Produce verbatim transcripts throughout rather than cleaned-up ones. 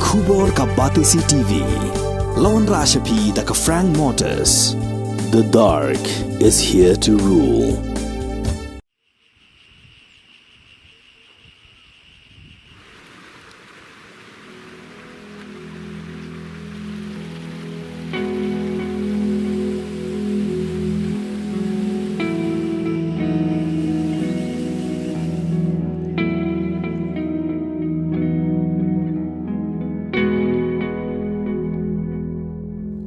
Khubor ka Batesi T V. La wanrah sha phi da ka Frank Motors. The dark is here to rule.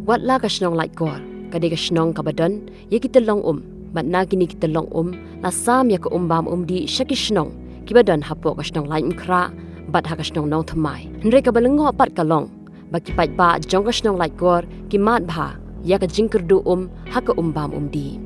Wat la ka shnong Laitkor ka dei ka shnong kaba don ïa ki tyllong um, bad na kine ki tyllong um la sam ïa ka um bam um dih sha ki shnong kiba don hapoh ka shnong Laitumkhrah bad ha ka shnong Nongthymmai. Hynrei kaba lyngngoh pat ka long ba ki paidbah jong ka shnong Laitkor ki mad bha ïa ka jingkyrduh um ha ka um bam um dih.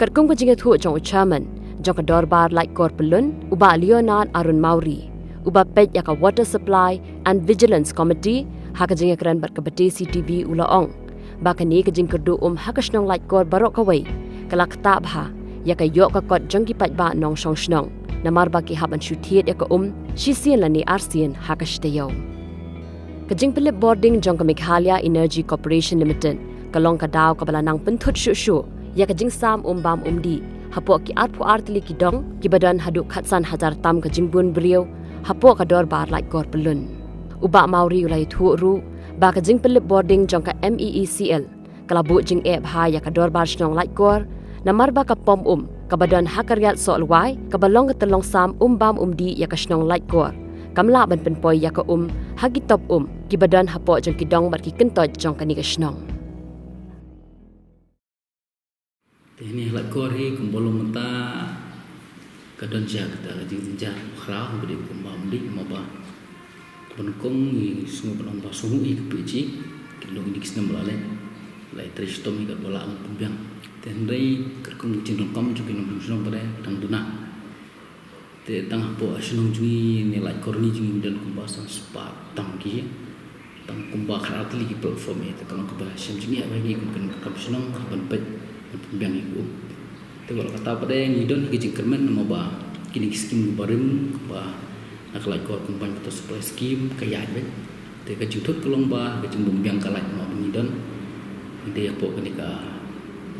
Katkum ka jingïathuh jong u chairman jong ka dorbar Laitkor Pyllun, u Bah Leonard Arun Mawrie, uba peit ïa ka Water Supply and Vigilance Committee ha ka jingïakren bad ka Batesi T V, u la ong ba kane ka jingkyrduh um ha ka shnong Laitkor baroh kawei ka la ktah bha ïa ka ïoh ka kot jong ki paidbah nongshong shnong, namar ba ki hap ban shu thied ïa ka um shisien lane arsien ha ka shi taïew. Ka jingpynlip bording jong ka Meghalaya Energy Corporation Limited ka long ka daw kaba la nang pynthut shuh shuh ïa ka jingsam um bam um dih hapoh ki arphew ar tylli ki dong kiba don haduh khatsan hajar tam ka jingbun briew hapoh ka dorbar Laitkor Pyllun. U Bah Mawrie u la ïathuh ruh ba ka jingpynlip bording jong ka M E E C L ka la buh jingeh bha ïa ka dorbar shnong Laitkor, namar ba ka pom um kaba don ha ka riat Sohlwai kaba long ka tyllong sam um bam um dih ïa ka shnong Laitkor kam lah ban pynpoi ïa ka um ha ki top um kiba don hapoh jong ki dong bad ki kyntoit jong kane ka shnong. Te hangne ha Laitkor hi kumba long mynta ka don jia kata ka jingjynjar khraw ba dei kumba ym dei kumba ba. Ban kong ngi sngew ban ong ba sngew ïa ka phi ki long ïa ki snem ba la leit. La ïa trei shitom ïa ka ba la ong pynbiang. Te hynrei katkum ka jingdonkam jong ki nongshong shnong ba dei dang duna. Te tang hapoh shnong jong ngi ne Laitkor ngi jong ngi don kumba san spah tam ki. Tang kumba khatar tylli ki platform ïa te ka long kaba shem jingïa ba ngi kum ki nongkam shnong ban peit ban pynbiang ïa ki um. Te wat la kata pat de ngi don ki jingkyrmen namar ba kine ki skim kiba rim kiba na ka Laitkor Combined Water Supply Scheme ka ïaid beit. Te ka jingthut ka long ba ka jingbymbiang ka lait mo ngi don. Ngi dei hapoh kane ka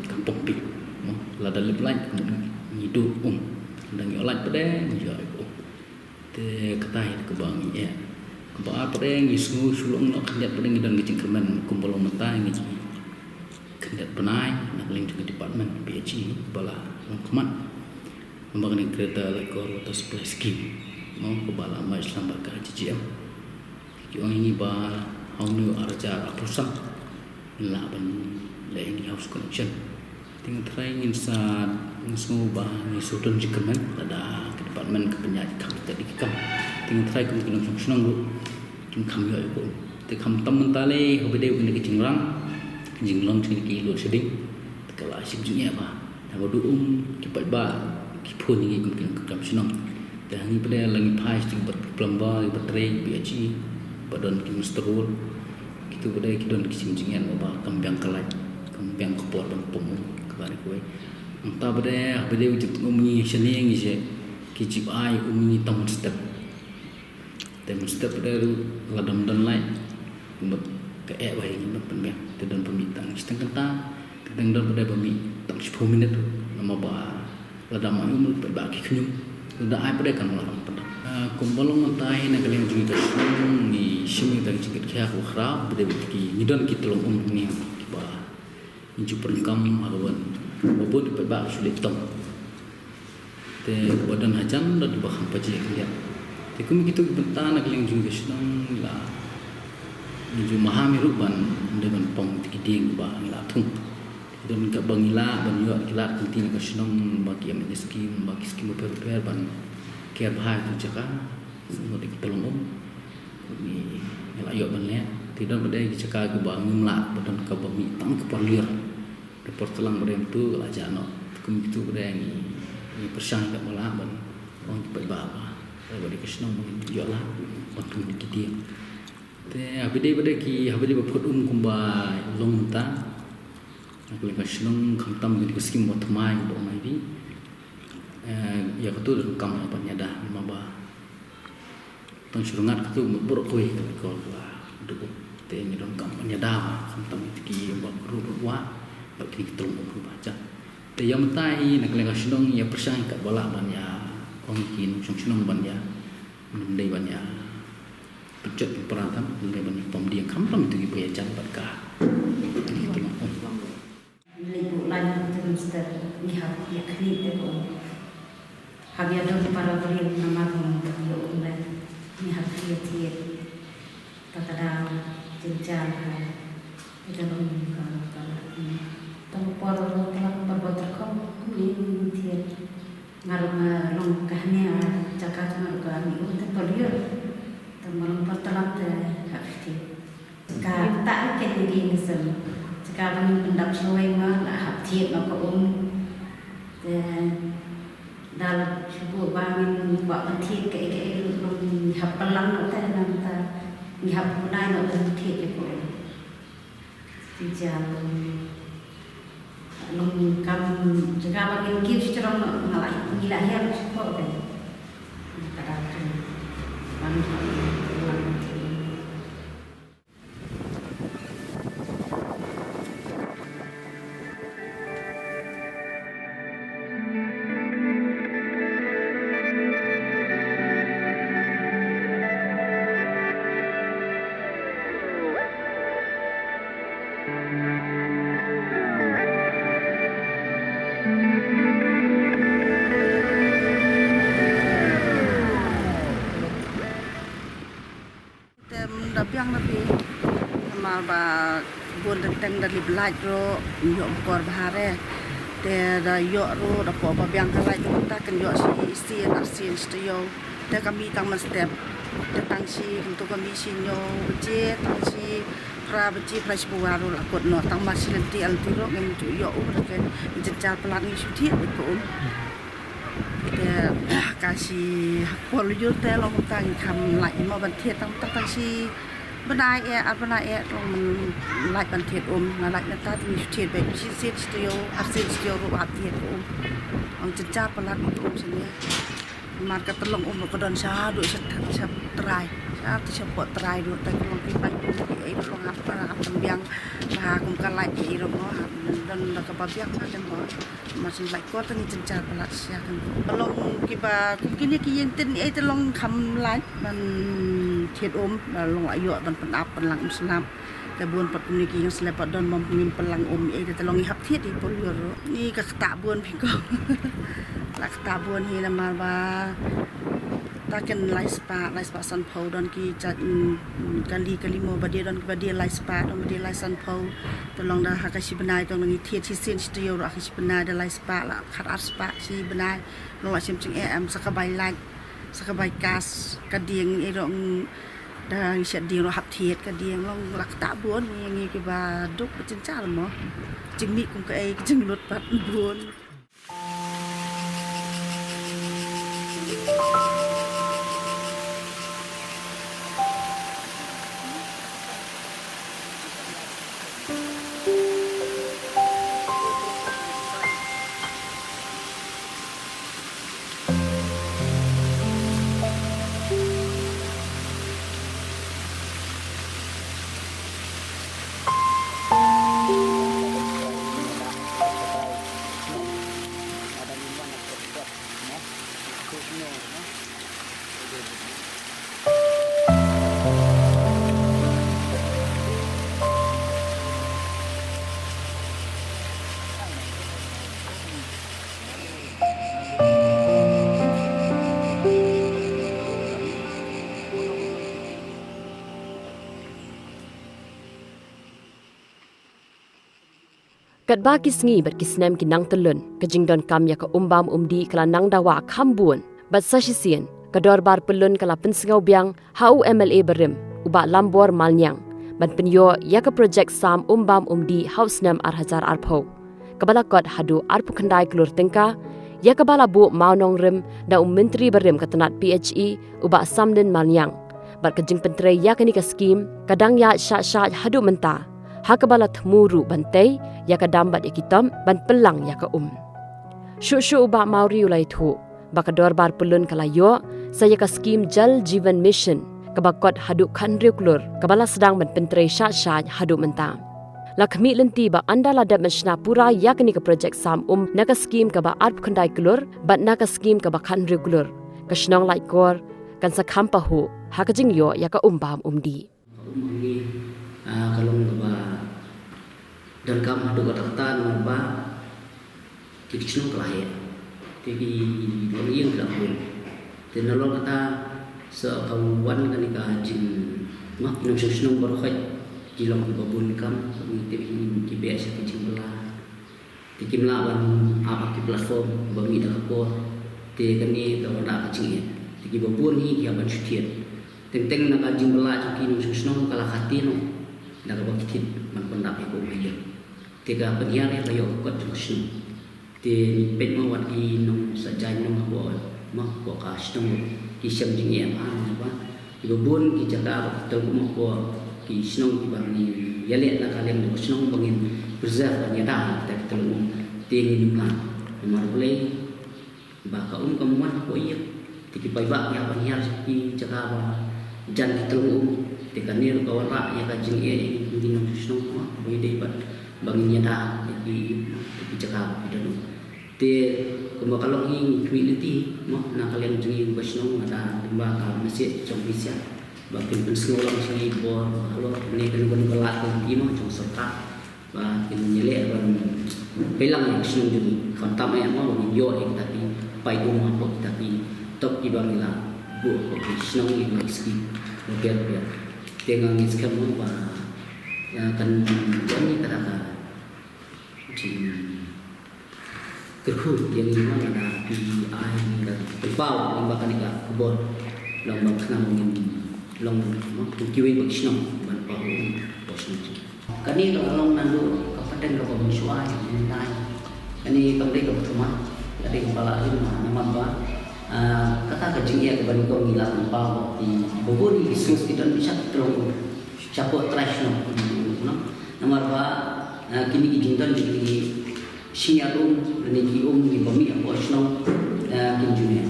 ka pumping mo. Lada lip lait ngi duh um. Lada ngi ïoh lait pat de ngi ïoh um. Te kata hi kaba ngi ïa. Kaba ar pat de ngi sngew shu long noh khyndiat pat de ngi don ka jingkyrmen kumba long mynta ngi khyndiat bnai na ka liang jong ka department P H E ba la long khmat. Namar kane ka Greater Laitkor Water Supply Scheme mo kaba la merge lang bad ka G G M. Ki ong ïa ngi ba ha une u ar hajar arphew san ngin lah ban leh ïa ngi house connection. Te nga tharai ngin sa, ngin sngew ba ngi shu don jingkyrmen lada ka department ka pynïaid kham kat ki kam. Te nga tharai kum ki nongshong shnong ruh kin kham ïoh ïa ka um. Te khamtam mynta lei haba dei kane ka jingrang ka jinglong jong ki load shedding. Te ka la shim jingeh ba haba duh um ki paidbah ki phone ïa ngi kum ki nongkam shnong. Te hangne pat de la ngi phai sha ki plumber, kiba trei, P H E ba don ki muster roll. Kitu pat de ki don ki jingïan ba kam biang ka lait, kam biang ka por ban pom um kaba ne kawei. Nangta pat de haba dei u jingpom um ngi shane ngi je ki jingpom um ngi tang mynstep. Te mynstep pat de ruh lada ym don lait kumba ka eh ba ngi ban pynbiang te don ba mih tang shiteng kynta. Te dang don pat de ba mih tang shiphew minit namar ba lada ma um pat ba ki khñium lada ai pat de kan ym lah ban pyndonkam. Ah, kumba long mynta hi na ka liang jong ngi ka shnong ngi shim ïa ka jingkitkhia kaba khraw ba dei bad ki ngi don ki tyllong um hangne kiba ngi ju pyndonkam ha ka wan ba bun pat ba shu leh tong. Te ba don hajan da ba kham pajeh khyndiat. Te kum kitu ki bynta na ka liang jong ka shnong la ngi ju maham ïa ruh ban dei ban pong te ki dieng ba ngi la thung. Te don kaba ngi lah ban ïoh ki lad ki lynti na ka shnong ba ki M N S scheme ba ki scheme bapher bapher ban ker bha ïa ki jaka. Sngewbha ki tyllong um. Ngi la ïoh ban leh. Te don ba dei ki jaka kiba ngim lah ba don kaba mih tang ka por liur. Ka por tlang ba dei mynta ka la jah noh. Kum kitu ba dei ngi, ngi pyrshang ïa ka ba lah ban ong ki paidbah ba dei ba dei ka shnong ba ngi ïoh lah ban thung ki dieng. Te haba dei ba dei ki, haba dei ba phot um kumba long mynta. Na ka liang ka shnong khamtam ki skim ba thymmai ba ong ai di. Eh, ïa katu donkam ban ïada namar ba Tang shu ngat katu mut bur kawei ka la kol ka la duk. Te ngi donkam ban ïada khamtam ïa ki ba ruh ruh wa ba kini ki tulong um ba jan. Te ïa mynta hi na ka liang ka shnong ïa pyrshang kat ba lah ban ïa ong ki nongshong shnong ban ïa ym dei ban ïa pynjot pynpra tam, ym dei ban ïa pom dieng khamtam ïa ki ba ïa jan bad ka kini ki tulong um. Leit buh lain te mynstep ngi hap ïa khmih te ko. Hap ïa don para briew namar ba ngi ïoh um leh ngi hap ïa thied. Ta ka daw jynjar ha ïa ka long ka ka la. Tang por ka la ka por ba ta khop ngi thied. Nga ruh nga long ka hynne jaka jong nga ruh ka mih um te por ïoh. Tang ba long por talam te hap thied. Ka ta ka ngi ngi sem. Jaka ba ngin pyndap shuwa ma la hap thied ma ka um. Te da la shu buh ba ngin kwah ban thied kaei kaei ruh long ngi hap pynlang noh te nangta ngi hap bnai noh ban thied ïa ka um. Ti jia long long kam jaka ba ngin kiew shu jrong noh nga la ngi la hiar shu ko te. Ka da tu. Ban lang thied. Te ym da biang na phi namar ba bun da teng da lip light ruh ym ïoh por bha re. Te da ïoh ruh da pok ba biang ka light ruh ta kan ïoh shi sien ar sien shi taïew. Te ka mih tang mynstep. Te tang shi kumto ka mih shi hynñiew baje tang shi phra baje phra shi phew ruh la kut noh tang mar shi lynti ar lynti ruh ngim ju ïoh um da ke jynjar palat ngi shu thied ko um. Te ka shi ha por lyiur te long kumta ngi kham lait mo ban thied tang tang tang shi bnai eh ar bnai eh long lait ban thied um nga lait na ta ngi shu thied beit shi sien shi taïew ar sien shi taïew ruh hap thied ko um. Ong jynjar palat ko um sien ïa. Mar ka tyllong um ka don shaduh sha sha trai. Sha tu sha pot trai duh ta ka long ki pai um ki ei ruh long hap hap tymbiang. Ba kum ka lait ki ei ruh mo hap don da kaba biang ka dem mo. Mar shu lait ko ta ngi jynjar palat sha kan. Long kiba kum kine ki ïing tin ei te long kham lait ban thied um ba long la ïoh ban pynap pynlang um snap. Te bun pat kumne ki ïing slem pat don bym ngim pynlang um ei te long ngi hap thied i por lyiur ruh. Ngi ka ktah bun phi ko. La ktah bun hi namar ba ta kan lai spah lai spah sanphew don ki jait mm, kali kali mo ba die don ki ba die lai spah don ba die lai sanphew. Te long da ha ka shi bnai te long ngi thied shi sien shi taïew ruh ha ka shi bnai da lai spah la khat ar spah shi bnai. Long la shim jingeh em sa ka bai lait sa ka bai kas ka dieng ei ruh mm, da ngi shet dieng ruh hap thied ka dieng long la ktah bun ngi ngi kiba duk ba jynjar mo. Jingmih kum kaei ka jinglut pat bun. Katba ki sngi bad ki snem ki nang tyllun, ka jingdonkam ïa ka um bam um dih ka la nang dawa kham bun. Bad sa shisien, ka dorbar pyllun ka la pynsngew biang ha u M L A barim, u Bah Lambor Malniang, ban pynïoh ïa ka projek sam um bam um dih ha u snem ar hajar arphew. Kaba la kot haduh arphew khyndai klur tyngka, ïa kaba la buh mawnongrim da u Myntri barim ka tnat P H E, u Bah Samden Malniang. Bad ka jingpyntrei ïa kane ka skim, ka dang ïaid shah shah haduh mynta. Ha kaba la thmu ruh ban tei ïa ka dam bad ïa ki tom ban pynlang ïa ka um. Shuh shuh u Bah Mawrie u la ïathuh ba ka dorbar pyllun ka la ïoh Sa ïa ka skim Jal Jeevan Mission, kaba kot haduh khathynriew klur, kaba la sdang ban pyntrei shah shah haduh mynta. La khmih lynti ba ynda la dep ban shna pura ïa kane ka projek sam um na ka skim kaba arphew khyndai klur, bad na ka skim kaba khathynriew klur, ka shnong Laitkor kan sa kham pahuh ha ka jingïoh ïa ka um bam um dih. Ka um hangne, ah, ka long kaba donkam haduh katta katta namar ba ki shnong ka la heh. Te ki long ïing ki la bun. Te nalor kata sa ka wan kane ka jing, ma, ki nongshong shnong baroh khoit ki long kiba bun kam, te ki beh sha ki jingbylla. Te kim lah ban ap ki platform ba mih da ka por. Te kane ka wanrah ka jingeh. Te kiba bun hi ki hap ban shu thied. Teng teng na ka jingbylla jong ki nongshong shnong ka la kati noh da kaba ki thied ban pyndap ïa ka um ha ïing. Te ka pynhiar ïa ka ïoh ka kot jong ka shnong. Te ngi peit mo wat ki nongshah jaiñ nong hapoh, mo, hapoh ka shnong ki shem jingeh ba, ba kiba bun ki jaka ba ki tyllong um hapoh ki shnong kiba ngi ïaleh na ka liang jong ka shnong ba ngin preserve ban ïada ïa kita ki tyllong um. Te ngin ym lah, namar balei? Ba ka um kam wan hapoh ïing. Te ki paidbah ki hap ban hiar sha ki jaka ba jan ki tyllong um. Te kane ruh ka wanrah ïa ka jingeh ïa ki nongshong shnong, mo, ba ïadei bad ba ngin ïada ïa ki, ïa ki jaka ba ki don um. Te kumba ka long hi ngi khmih lynti, mo, na ka liang jong ngi ba shnong, nga da kumba ka message jong phi sha ba kin pynsngew lang sha ngi bor ba halor ne kane kane ka lad ka lynti, mo, jong sorkar. Ba kin ïaleh ban pynlang ïa ka shnong jong ngi. Khamtam eh mo ba ngin ïoh ïa kita ki paid um hapoh kita ki top kiba ngi la buh hapoh ki shnong ïa ki skim. Rupiah rupiah. Te nga ngeit skhem mo ba ïa kan wan ïa kata ka jingkyrkhu ïa ngi mo lada phi ai ngi ka pynpaw lyngba kane ka khubor. Long ba khnang ngin long mo kiwei pat ki shnong ban paw hapoh shnong jong ngi. Kane ka la long naduh ka pateng kaba mynshuwa ïa ngi mynta. Kane kam dei kaba thymmai, ka dei kaba lah rim namar ba, ah, kata ka jingeh kaba nyngkong ngi la pynpaw ba ki, ba bun ki shnong ki don sha ki tyllong um, shapoh trai shnong, namar ba, ah, kine ki jingdon jong ki Shnong um, lane ki um, ki ba mih hapoh shnong, eh, kim ju mih.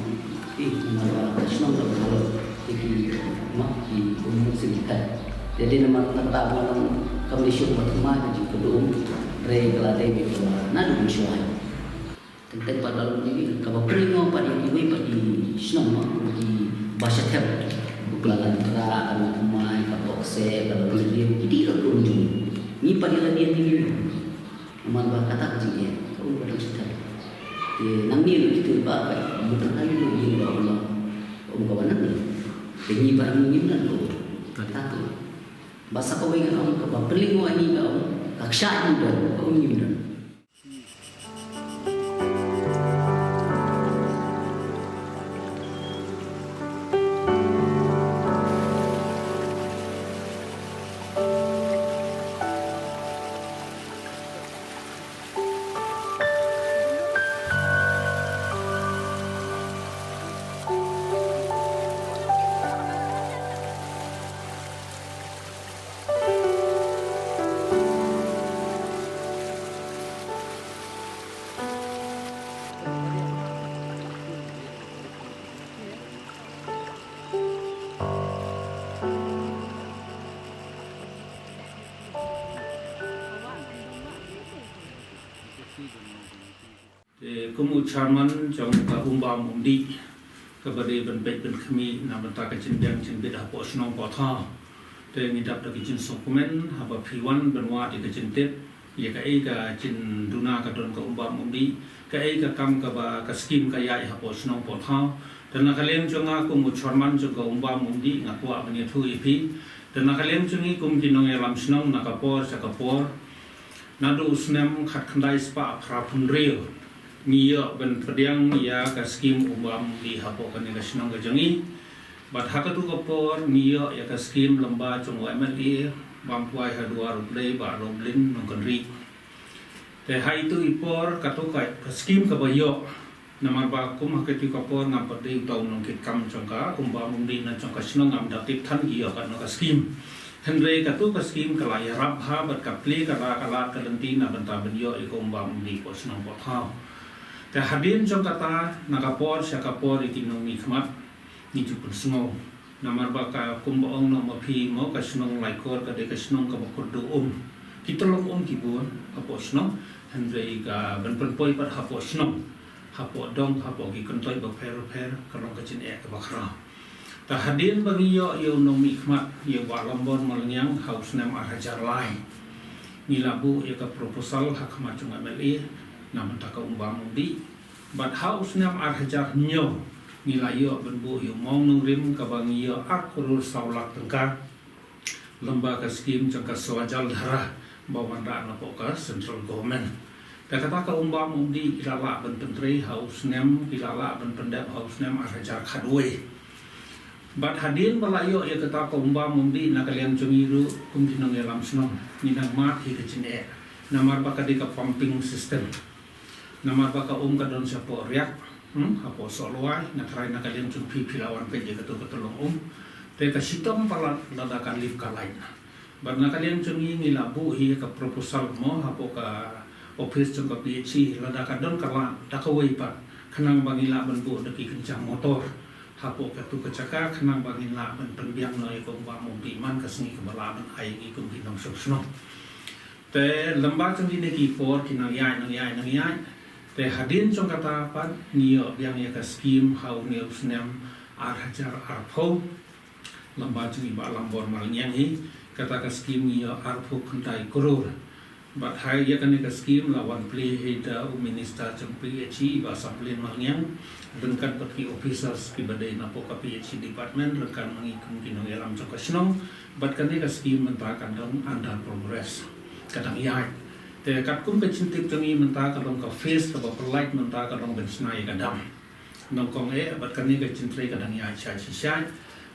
Ïa, namar ba shnong da ba halor, ïa ki, ma, ki um sngewthuh. Te dei namar kata ba long kam dei shuh ba thymmai ka jingkyrduh um, hynrei ka la dei beit ba naduh mynshuwa. Teng teng pat ba long dei kaba pynlyngngoh pat ïa kiwei pat ki shnong, ma, ki ba shatei. Ba la lait rah, ka la thymmai, ka bok se, ka la lait riew, ki dei la ka um jong ngi. Ngi pat ïa la dei ngi. Namar ba kata ka jingeh ka um ka dang shatei. Te nangne ruh kita ba ka mut ha ïing ba um long, ka um ka ba nangne. Te ngi ba ngi ngim don ka um. Kata tu. Ba sa kawei ngan ong kaba pynlyngngoh ïa ngi ka um, ka kshaid ngi don, ka um ngim don. Te kum u chairman jong ka um bam um dih, kaba dei ban peit ban khmih na bynta ka jingbiang jingbit hapoh shnong Pawthaw. Te ngi dap da ka jingsngewkmen haba phi wan ban wad ïa ka jingtip ïa kaei ka jingduna ka don ka um bam um dih, kaei ka kam kaba ka skim ka ïaid hapoh shnong Pawthaw. Te na ka liang jong nga kum u chairman jong ka um bam um dih nga kwah ban ïathuh ïa phi. Te na ka liang jong ngi kum ki nongïalam shnong na ka por sha ka por, naduh u snem khatkhyndai spah phra phew hynriew ngi ïoh ban pdiang ïa ka skim um bam um dih hapoh kane ka shnong ka jong ngi. Bad ha katu ka por ngi ïoh ïa ka skim lyngba jong u M L A bam kwai ha duwar u Blei Bah Roblin Nongkynrih. Te ha itu i por katu ka, ka skim kaba ïoh. Namar ba kum ha katu ka por ngam pat dei uta u nongkitkam jong ka um bam um dih na jong ka shnong, ngam da tip than ki ïoh katno ka skim. Hynrei katu ka skim ka la ïarap bha bad ka plie ka la ka lad ka lynti na bynta ban ïoh ïa ka um bam um dih hapoh shnong Pawthaw. Te hadien jong kata na ka por sha ka por ïa ki nongmihkhmat Ngi ju pynsngew. Namar ba ka kumba ong noh ma phi mo, ka shnong Laitkor ka dei ka shnong kaba kyrduh um. Ki tyllong um ki bun hapoh shnong, hynrei ka ban pynpoi pat hapoh shnong, hapoh dong, hapoh ki kynthei bapher bapher, ka long ka jingeh kaba khraw. Te hadien ba ngi ïoh ïa u nongmihkhmat, ïa u Bah Lambor Malngiang ha u snem ar hajar lai, ngi la buh ïa ka proposal ha khmat jong u M L A na bynta ka Umbam Umdih. Bad ha u snem ar hajar hynñiew ngi la ïoh ban buh ïa u mawnongrim kaba ngi ïoh ar klur saw lak tyngka, lem bad ka skim jong ka Swajal Dhara ba wanrah napoh ka central government. Te kata ka Umbam Umdih ki la lah ban pyntrei ha u snem, ki la lah ban pyndep ha u snem ar hajar khatwei. Bad hadien ba la ïoh ïa kata ka Umbam Umdih, na ka liang jong ngi ruh kum ki nongïalam shnong, ngi nang mad hi ka jingeh. Namar ba ka dei ka pumping system. Namar ba ka um ka don shapoh riak, hmm, hapoh Sohlwai, nga tharai na ka liang jong phi, phi la wan peit ïa kato ka tyllong um. Te ka shitom palat lada ka lip ka lait. Bad na ka liang jong ngi, ngi la buh hi ka proposal mo hapoh ka office jong ka P H E, lada ka don ka lad da kawei pat, khnang ba ngi lah ban buh da ki kynja motor hapoh kato ka jaka, khnang ba ngin lah ban pynbiang noh ïa ka Umbam Umdih man ka sngi kaba lah ban ai ngi kum ki nongshong shnong. Te lem bad jong kine ki por ki nang ïaid, nang ïaid, nang ïaid. Te hadien jong kata pat ngi ïoh biang ïa ka skim ha une u snem ar hajar arphew. Lem bad jong i Bah Lambor Malngiang hi, kata ka skim ngi ïoh arphew khyndai klur. Bad ha ïa kane ka skim la wan plie hi da u minister jong P H E, i Bah Samplin Malngiang, ryngkat bad ki officers kiba dei napoh ka P H E department, ryngkat ma ngi kum ki nongïalam jong ka shnong. Bad kane ka skim mynta ka dang under progress, ka dang ïaid. Te katkum ka jingtip jong ngi mynta ka long ka phase kaba pynlait mynta ka long ban shna ïa ka dam. Nyngkong eh, bad kane ka jingtrei ka dang ïaid shai shai shai.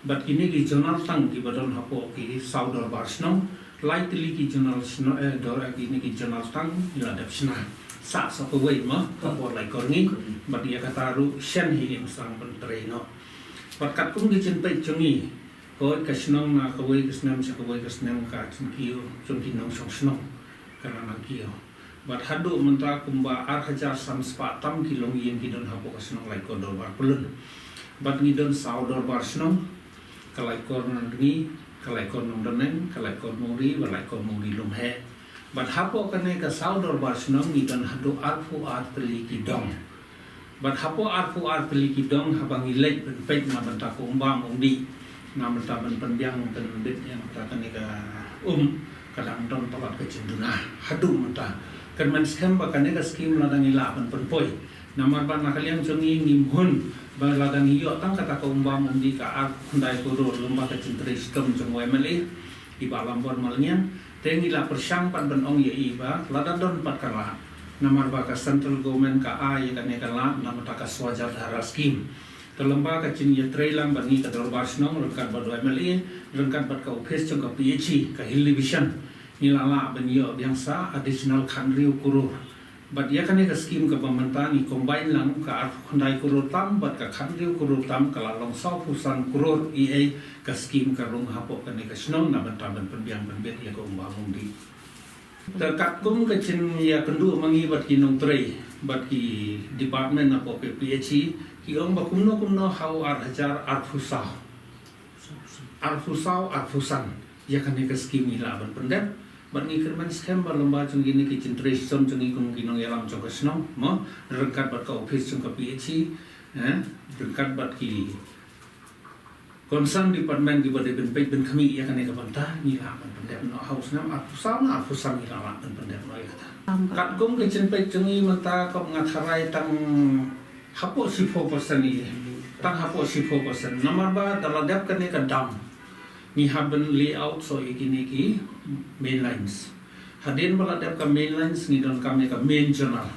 Bad kine ki jonal tang kiba don hapoh ki saw dorbar shnong, lai tylli ki jonal shnong, eh, dor, eh, kine ki jonal tang ki la dep shna. Sah sa kawei ma hapoh Laitkor ngi, bad ïa kata ruh shen hi ngi sdang ban trei noh. Bad katkum ki jingpeit jong ngi, kawei ka shnong na kawei ka snem sha kawei ka snem ka jingkiew jong ki nongshong shnong ka la nang kiew. Bad haduh mynta kumba ar hajar san spah tam ki longïing ki don hapoh ka shnong Laitkor Dorbar Pyllun. Bad ngi don saw dorbar shnong, ka Laitkor Nongdngi, ka Laitkor Nongdoneng, ka Laitkor Mawri, bad Laitkor Mawri Lumheh. Bad hapoh kane ka saw dorbar shnong ngi don haduh arphew ar tylli ki dong. Bad hapoh arphew ar tylli ki dong haba ngi leit ban peit na bynta ka Umbam Umdih, na bynta ban pynbiang ban bit ïa kata kane ka um, ka dang don palat ka jingduna haduh mynta. Kyrmen skhem ba kane ka skim lada ngi lah ban pynpoi. Namar ba na ka liang jong ngi ngim hun ba lada ngi ïoh tang kata ka Umbam Umdih ka ar khyndai klur lem bad ka jingtrei shitom jong u M L A, i Bah Lambor Malngiang, te ngi la pyrshang pat ban ong ïa i ba lada don pat ka lad, namar ba ka central government ka ai ïa kane ka lad na bynta ka Swajal Dhara scheme. Te lem bad ka jingïatreilang bad ngi ka dorbar shnong ryngkat bad u M L A, ryngkat bad ka office jong ka P H E, ka Hill Division, ngi la lah ban ïoh biang sa additional khathynriew klur. Bad ïa kane ka skim kaba mynta ngi combine lang, ka arphew khyndai klur tam bad ka khathynriew klur tam, ka la long sawphew san klur, ïa ka skim ka rung hapoh kane ka shnong na bynta ban pynbiang pynbit ïa ka Umbam Umdih. Te katkum ka jingïakynduh ma ngi bad ki nongtrei bad ki department hapoh ka P H E, ki ong ba kumno kumno ha u ar hajar arphew saw, arphew saw, arphew san, ïa kane ka skim ngi lah ban pyndep. Bad ngi kyrmen skhem ba lem bad jong kine ki jingtrei shitom jong ngi kum ki nongïalam jong ka shnong, mo, ryngkat bad ka office jong ka P H E, eh, ryngkat bad ki concern department kiba dei ban peit ban khmih ïa kane ka bynta, ngi lah ban pyndep noh ha u snem arphew saw na arphew san, ngi lah lah ban pyndep noh ïa kata. Katkum ka jingpeit jong ngi mynta, kop nga tharai tang hapoh shiphew percent hi, tang hapoh shiphew percent. Namar ba da la dep kane ka dam, ngi hap ban lay out sa ïa kine ki main lines. Hadien ba la dep ka main lines, ngi donkam ïa ka main channel,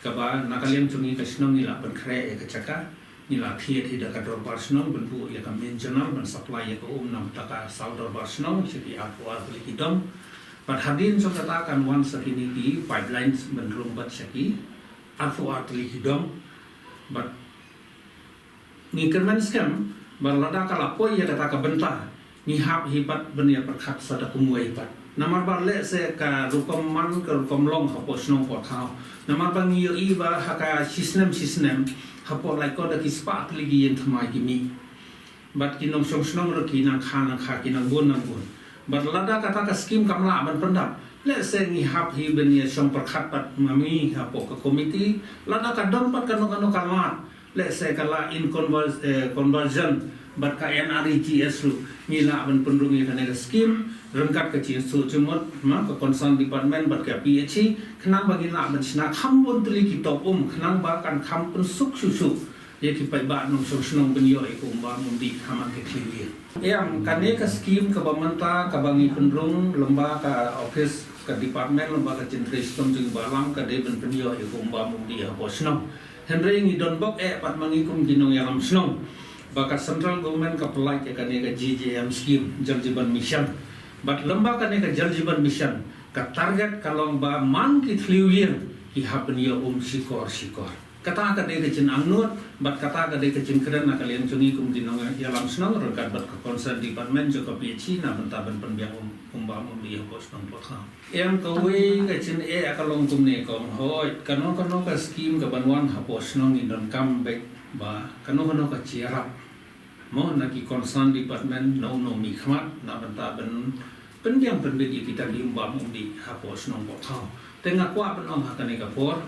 kaba na ka liang jong ngi ka shnong ngi lah ban khreh ïa ka jaka. Ngi la thied hi da ka dorbar shnong ban buh ïa ka main channel ban supply ïa ka um na bynta ka saw dorbar shnong sha ki arphew ar tylli ki dong. Bad hadien jong kata kan wan sa kine ki pipelines ban rung bad sha ki arphew ar tylli ki dong. Bad ngi kyrmen skhem ba lada ka la poi ïa kata ka bynta, ngi hap hi pat ban ïa pyrkhat sa da kumwei pat. Namar ba lehse ka rukom man ka rukom long hapoh shnong Phukthaw. Namar ba ngi ïohi ba ha ka shisnem shisnem hapoh Laitkor da ki spah tylli ki ïing thymmai ki mih. Bad ki nongshong shnong ruh ki nang kha nang kha, ki nang bun nang bun. Bad lada kata ka skim kam lah ban pyndap, lehse ngi hap hi ban ïa shong pyrkhat bad ma ngi hapoh ka komiti, lada ka don pat kano kano ka lad, lehse ka la in conver- eh, conversion bad ka N R E G S ruh, ngi lah ban pynrung ïa kane ka skim ryngkat ka jingsngewthuh jingmut ma ka concern department bad ka P H E, khnang ba ngi lah ban shna kham bun tylli ki top um, khnang ba kan kham pynsuk shuh shuh ïa ki paidbah nongshong shnong ban ïoh ïa ka um bam um dih ha man ka thliew ïing. Em, kane ka skim kaba mynta kaba ngi pynrung lyngba ka office ka department, lyngba ka jingtrei shitom jong i Bah Lam, ka dei ban pynïoh ïa ka um bam um dih hapoh shnong. Hynrei ngi don bok eh pat ma ngi kum ki nongïalam shnong ba ka central government ka pynlait ïa kane ka J J M skim, Jal Jeevan Mission. Bad lyngba kane ka Jal Jeevan Mission, ka target ka long ba man ki thliew ïing ki hap ban ïoh um shikor shikor. Kata ka dei ka jingangnud bad kata ka dei ka jingkren na ka liang jong ngi kum ki nongïalam shnong ryngkat bad ka concern department jong ka P H E na bynta ban pynbiang um, um bam um dih hapoh shnong Phuthau. Em, kawei ka jingeh ka long kumne kong, hooid, kano kano ka skim kaban wan hapoh shnong ngi donkam beit ba kano kano ka jingïarap mo na ki concern department, na uno u mihkhmat na bynta ban pynbiang pynbit ïa kita ki um bam um dih hapoh shnong Phuthau. Te nga kwah ban ong ha kane ka por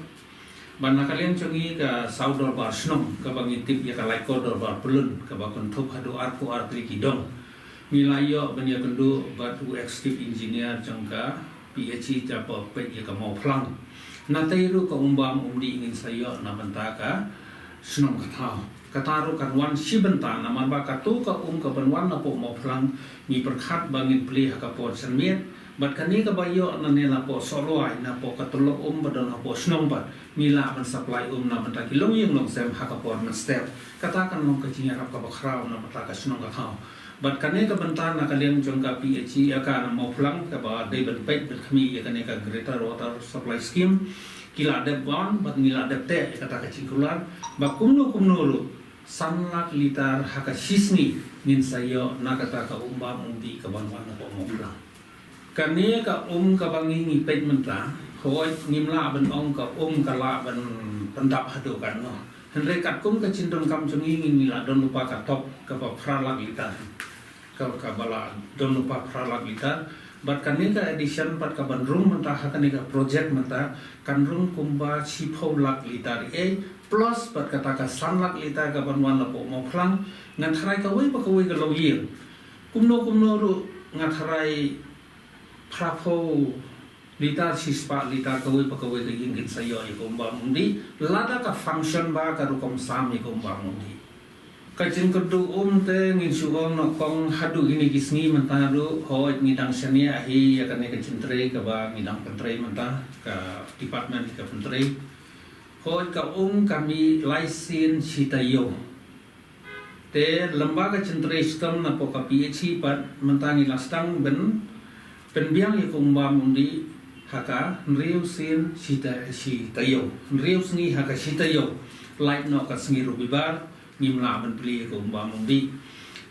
ba na ka liang jong ngi ka saw dorbar shnong kaba ngi tip ïa ka Laitkor Dorbar Pyllun, kaba kynthup haduh arphew artylli ki dong, ngi la ïoh ban ïakynduh bad u executive engineer jong ka P H E, japa peit ïa ka Mawphlang. Natei ruh ka um bam um dih ngin sa ïoh na bynta ka shnong Kathaw. Kata ruh kan wan shi bynta namar ba kato ka um kaban wan napoh Mawphlang, ngi pyrkhat ba ngin plie ha ka por janmiet. Bad kane kaba ïoh nangne napoh Sohlwai, napoh ka tyllong um ba don hapoh shnong pat, ngi lah ban supply um na bynta ki longïing longsem ha ka por mynstep. Kata kan long ka jingïarap kaba khraw na bynta ka shnong Kathaw. Bad kane ka bynta na ka liang jong ka P H E, ïa ka na Mawphlang kaba dei ban peit ban khmih ïa kane ka Greater Water Supply Scheme, ki la dep wan bad ngi la dep teh ïa kata ka jingkular ba kumno kumno ruh san lak litar ha ka shisngi ngin sa ïoh na kata ka um bam um dih kaban wan napoh Mawphlang. Kane ka um kaba ngi ngi peit mynta, hooid, ngim lah ban ong ka um ka lah ban pyndap haduh katno. Hynrei katkum ka jingdonkam jong ngi, ngi la don lypa ka top kaba phra lak litar. Ka, kaba la don lypa phra lak litar. Bad kane ka addition pat kaban rung mynta ha kane ka project mynta kan rung kumba shiphew lak litar ei, plus bad kata ka san lak litar kaban wan napoh Mawphlang. Ngan tharai kawei pa kawei ka longïing, kumno kumno ruh nga tharai phraphew litar, shispah litar kawei pa kawei ka ïing kin sa ïoh ïa ka um bam um dih lada ka function ba ka rukom sam ïa ka um bam um dih. Ka jingkyrduh um te ngin shu ong noh kong, haduh kine ki sngi mynta ruh, hooid, ngi dang shaniah hi ïa kane ka jingtrei kaba ngi dang pyntrei mynta, ka department ka pyntrei. Hooid, ka um ka mih lai sien shi taïew. Te lyngba ka jingtrei shitom napoh ka P H E pat mynta ngi la sdang ban pynbiang ïa ka um bam um dih ha ka hynriew sien shi ta, shi taïew. Hynriew sngi ha ka shi taïew. Lait noh ka sngi Robibar, ngim lah ban plie ïa ka um bam um dih.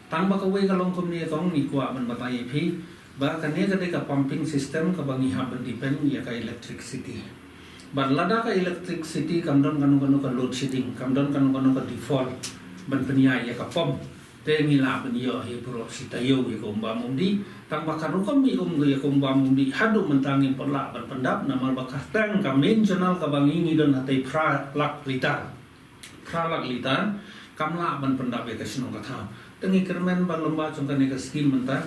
Tang ba kawei ka long kumne kong, ngi kwah ban batai ïa phi ba kane ka dei ka pumping system kaba ngi hap ban depend ïa ka electricity. Bad lada ka electricity kam don kano kano ka load shedding, kam don kano kano ka default ban pynïaid ïa ka pump, te ngi lah ban ïoh hi baroh shi taïew ïa ka um bam um dih. Tang ba ka rukom mih um ïa ka um bam um dih haduh mynta ngim pat lah ban pyndap namar ba ka tank, ka main channel kaba ngi ngi don hatei phra lak litar. Phra lak litar kam lah ban pyndap ïa ka shnong Kathaw. Te ngi kyrmen ba lyngba jong kane ka skim mynta,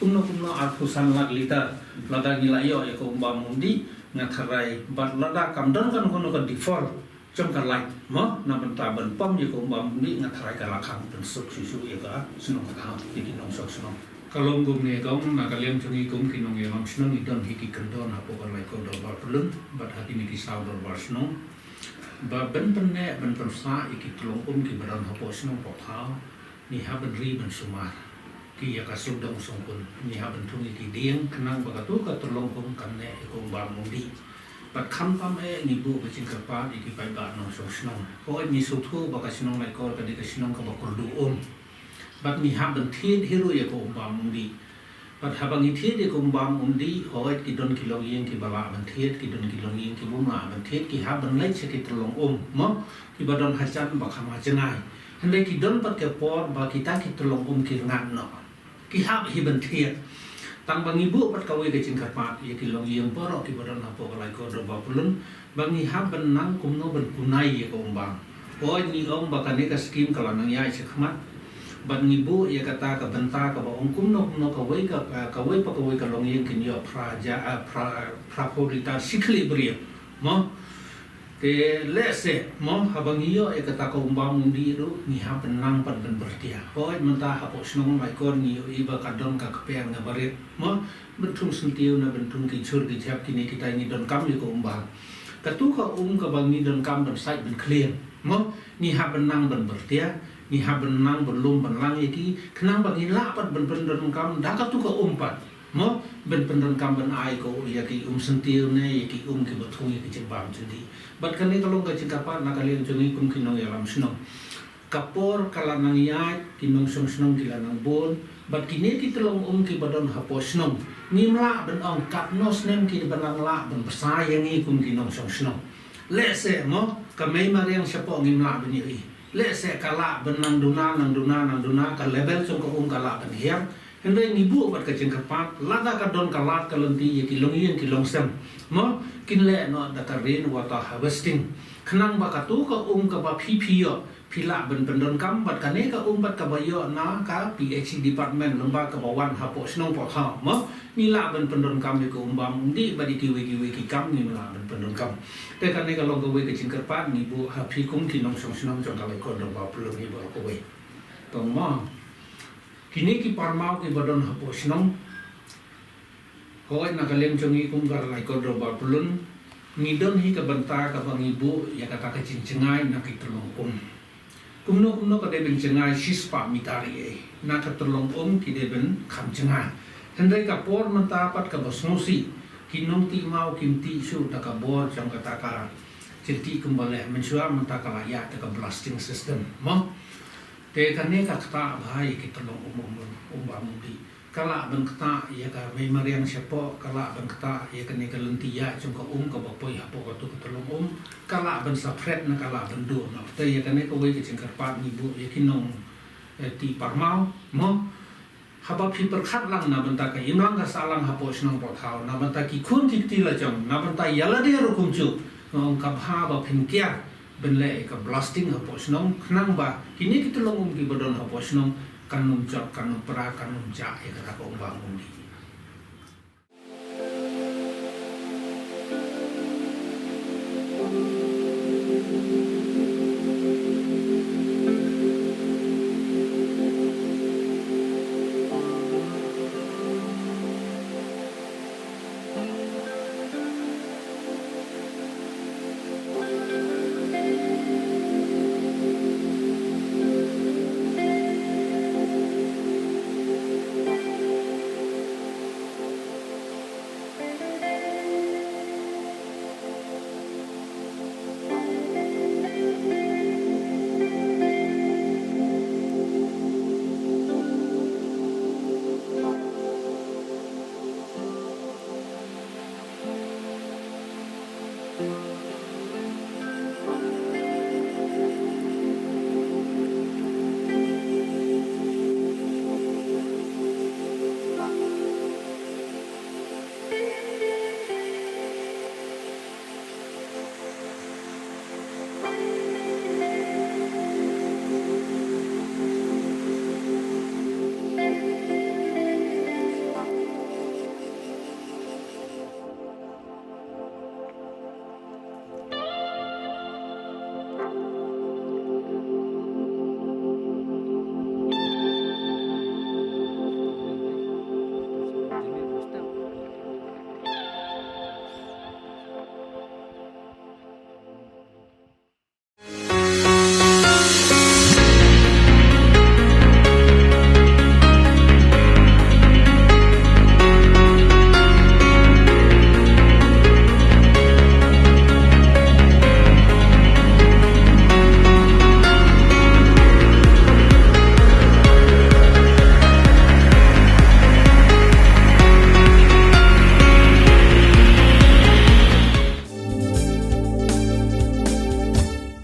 kumno kumno arphew san lak litar lada ngi la ïoh ïa ka um bam um dih, nga tharai bad lada kam don kano kano ka default jong ka lait mo na bynta ban pump ïa ka um bam um dih, nga tharai ka la kham pynsuk shuh shuh ïa ka shnong Kathaw, ïa ki nongshong shnong. Ka long kumne kong, na ka liang jong ngi kum ki nongïalam shnong ngi don hi ki kyndon hapoh ka Laitkor Dorbar Pyllun bad ha kine ki saw dorbar shnong ba ban pynneh ban pynsah ïa ki tyllong um kiba don hapoh shnong Phuthau, ngi hap ban ri ban sumar ki ïa ka sngewdong sngewkun, ngi hap ban thung ïa ki dieng khnang ba kato ka tyllong um kan neh ïa ka um bam um dih. Bad khamtam eh ngi buh ka jingkyrpad ïa ki paidbah nongshong shnong. Hooid, ngi sngewthuh ba ka shnong Laitkor ka dei ka shnong kaba kyrduh um. Bad ngi hap ban thied hi ruh ïa ka um bam um dih. Bad haba ngi thied ïa ka um bam um dih, hooid, ki don ki longïing kiba lah ban thied, ki don ki longïing kibym lah ban thied, ki hap ban leit sha ki tyllong um mo, kiba don hajan ba kham ha jngai. Hynrei ki don pat ka por ba kita ki tyllong um ki rngat noh. Ki hap hi ban thied. Tang ba ngi buh pat kawei ka jingkyrpad ïa ki longïing baroh kiba don hapoh ka Lai Kordor Bapulun ba ngi hap ban nang kumno ban kunai ïa ka umbam. Hooid, ngi ong ba kane ka skim ka la nang ïaid shakhmat. Bad ngi buh ïa kata ka bynta kaba ong kumno kumno kawei ka, kawei pa kawei ka longïing kin ïoh phra ja, ah, phra, phra phew litar shi khlieh briew. Mo? Te lehse, mo, haba ngi ïoh ïa kata ka umbam umdih ruh, ngi hap ban nang pat ban pyrthia. Hooid, mynta hapoh shnong Laikor ngi ïohi ba ka don ka kper na barit, mo, ban thung syntiew na ban thung ki jhur ki jhep, kine kita ngi donkam ïa ka umbam. Katu ka um kaba ngi donkam ban sait ban khlien, mo, ngi hap ban nang ban pyrthia, ngi hap ban nang ban lum ban lang ïa ki, khnang ba ngi lah pat ban pyndonkam da katu ka um pat. Mo, ban pyndonkam ban ai ko ïa ki um syntiew ne ïa ki um kiba thung ïa ki jingbam jingdih. Bad kane ka long ka jingkyrpad na ka liang jong ngi kum ki nongïalam shnong. Ka por ka la nang ïaid, ki nongshong shnong ki la nang bun. Bad kine ki tyllong um kiba don hapoh shnong, ngim lah ban ong katno snem kiba nang lah ban bsa ïa ngi kum ki nongshong shnong. Lehse, mo, ka mei mariang shapoh ngim lah ban ïohi. Lehse ka lah ban nang duna, nang duna, nang duna, ka level jong ka um ka lah ban hiar. Hynrei ngi buh bad ka jingkyrpad, lada ka don ka lad ka lynti ïa ki longïing ki longsem, mo, kin leh noh da ka rain water harvesting. Khnang ba katu ka um kaba phi phi ïoh, phi lah ban pyndonkam bad kane ka um bad kaba ïoh na ka P H E department lem bad kaba wan hapoh shnong Pyrthei, mo, ngi lah ban pyndonkam ïa ka umbam umdih bad ïa kiwei kiwei ki kam ngi lah ban pyndonkam. Te kane ka long kawei ka jingkyrpad ngi buh ha phi kum ki nongshong shnong jong ka Lai Kordor Bapulun ngi buh kawei. To mo. Kine ki parmaw kiba don hapoh shnong. Hooid, na ka liang jong ngi kum ka Lai Kordor Bapulun, ngi don hi ka bynta kaba ngi buh ïa kata ka jingjngai na ki tyllong um. Kumno kumno ka dei ban jngai shispah mitar ei ei. Na ka tyllong um ki dei ban kham jngai. Hynrei ka por mynta pat kaba sngewsih, ki nongtih maw kim tih shuh da ka bor jong kata ka jingtih kumba leh mynshuwa, mynta ka la ïaid da ka blasting system, mo. Te kane ka ktah bha ïa ki tyllong um, um, um, umbam umdih. Ka lah ban ktah ïa ka mei mariang shapoh, ka lah ban ktah ïa kane ka lynti ïaid jong ka um kaba poi hapoh katu ka tyllong um, ka lah ban sa phret ne ka lah ban duh noh. Te ïa kane kawei ka jingkyrpad ngi buh ïa ki nong, eh, tih parmaw, mo. Haba phi pyrkhat lang na bynta ka imlang ka sahlang hapoh shnong Pyrthei, na bynta ki khun ki kti la jong, na bynta ïa lade ruh kumjuh, nga ong ka bha ba phin kiar ban leh ïa ka blasting hapoh shnong, khnang ba kine ki tyllong um kiba don hapoh shnong kan ym jot, kan ym pra, kan ym jah ïa kata ka umbam umdih.